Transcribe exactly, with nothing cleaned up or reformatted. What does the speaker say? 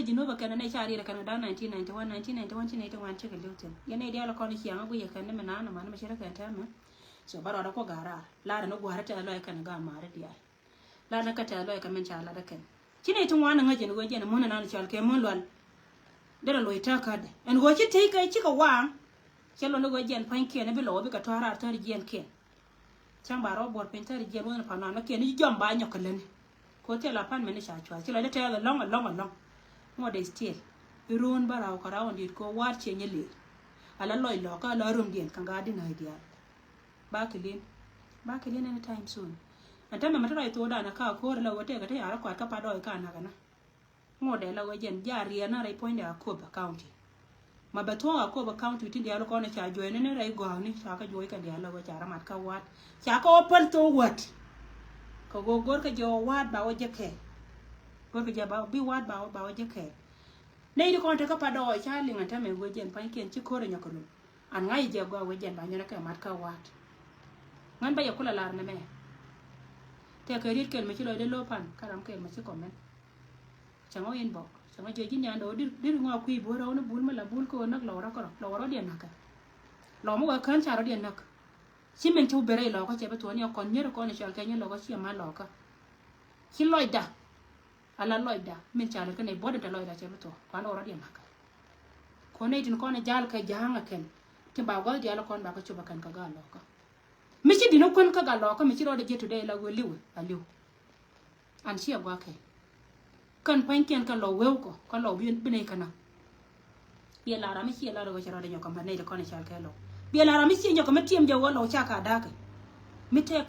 Jinubä kɛn ni ca riɛt kɛn da̱ŋ nineteen ninety-one, nineteen ninety-one ci ninety-one cikɛ li̱w thi̱n. Yɛn ni diaal kɔn ciaŋ a guiyɛ kɛn ni mi naan man mi ci rɛ kɛn tɛmɛ. So ba rɔɔdɛ kuɔ ga̱a̱r raar. Lar ni gua̱a̱r tɛth lɔc kɛn ga̱a̱ ma̱a̱ri diaal. Lar ni kä tɛth lɔc kɛ min ca lat kɛn. Ci ninety-one ŋäc ɛn ɣöö jɛn mun nan cɔal kɛ mun lual. Derɛ loc tääkädɛ ɛn ɣöö ci tëëkɛ cikɛ waaŋ. Cɛ luɔt ni ɣöö jɛn pua̱nykiɛn bi lɔw bikɛ tɔ̱ raar thäri jiɛnkiɛn. Cäŋ ba rɔ buɔr piny thäri jiɛn wä ni pa̱n nɔn ni kiɛn ni ji̱ jɔm ba nyɔk kɛ lätni. Kɛ ɣöö thilɛ la pa̱n mɛn ni ca cua̱th ci lɔcdä tɛth ɛlɔ̱ŋ ɛlɔ̱ŋ ɛlɔ̱ŋ. Ŋuɔ̱t dee still i̱ ruun bä raw kɛ raw in dit kɛ ɣöö wa̱a̱t ciɛ nyɛ lëër. Ala lɔc lɔkä ala rumdiɛn kɛ ŋa̱a̱t di nääc diaal. Ba kɛ li̱n. Ba kɛ li̱n anytime soon. Ɛn täämɛ mɛ te rɔy thokdan ɛ ka ko̱o̱r ala ɣöö tëëkɛ te ya̱r ɛ kɔaat kä pa̱t dɔɔk kä nakä na. Ŋuɔ̱t dee la ɣöö jɛn ja̱ riɛɛr na rɛy puɔ̱nydɛ Akobo County. Ma bɛ thuɔ̱k Akobo County tin diaal kɔn ca juɔ̱cni ni rɛy gɔ̱a̱kni ca kɛ juɔ̱c kɛn diaal la ɣöö ca rɔ mat kä wa̱a̱t. Ca kɛ wä päl thok wa̱a̱t. Kɛ ɣöö go̱rkɛ jɛ wä wa̱a̱t ba wä jek kɛɛl. Go̱rkɛ jɛ ba bi wa̱a̱t ba wä ba wä jek kɛɛl. Nɛy ti kɔn te kä pa̱t dɔɔk ca liŋ ɛn täämɛ ɣöö jɛn pa̱nykiɛn ci ko̱r ɛ nyɔk kɛ run. An ŋa̱c jɛ gɔaa ɣöö jɛn ba nyɔnɛ kɛ mat kä wa̱a̱t. Ŋän bä yɛ kulɛ lar nɛmɛ. Tɛkɛ riet kɛl mi ci lɔcdɛ lo̱o̱ pan kä ram kɛl mi ci kɔmɛn. Cäŋ ɔ inbox cäŋ ɔ jiɛ ji̱ niandɛ ɔ dir dir ŋɔ a kui̱ buɔ̱rä ɔ ni bul mi la bul kä ɔ näk lɔw rɔ kärɔ lɔw rɔ diɛ nakä. Lɔw mi wɛ kään ca rɔ diɛ näk. Ci min ci wä ben rɛy lɔkä cɛ bi thuɔ̱ɔ̱ni ɔ kɔn nyär kɔn i̱ cɔal kɛ nyär lɔkä ciɛ ma lɔkä. Ci lɔcda. Ala lɔcda min ca lät kä nɛy buɔ̱t in te lɔcda cɛ bi thuɔ̱ɔ̱ kɔn lɔw rɔ diɛ nakä. Kɔn nɛy tin kɔn i̱ jal kɛ ja̱a̱ŋ ɛ kɛn tin ba gua̱th diaal kɔn ba kä cop ɛ kɛn kä gal lɔkä. Mi ci di̱n ɔ kuän kä gal lɔkä mi ci rɔɔdɛ jiɛ today la ɣöö li̱w a li̱w. An ciɛ gua̱a̱kɛ. Kän pa̱nykiɛn kɛ lɔw wewkɔ kä lɔw bi nɛy känä. Biɛ la ram mi ciɛ la rɛ ɣöö cɛ rɔɔdɛ nyɔk kɛ mät nɛy ti kɔn i̱ cal kɛ lɔw. Biɛ la ram mi ciɛ nyɔk kɛ mi tiɛm jɛ ɣöö lɔw ca ka da̱a̱kɛ. Mi tɛk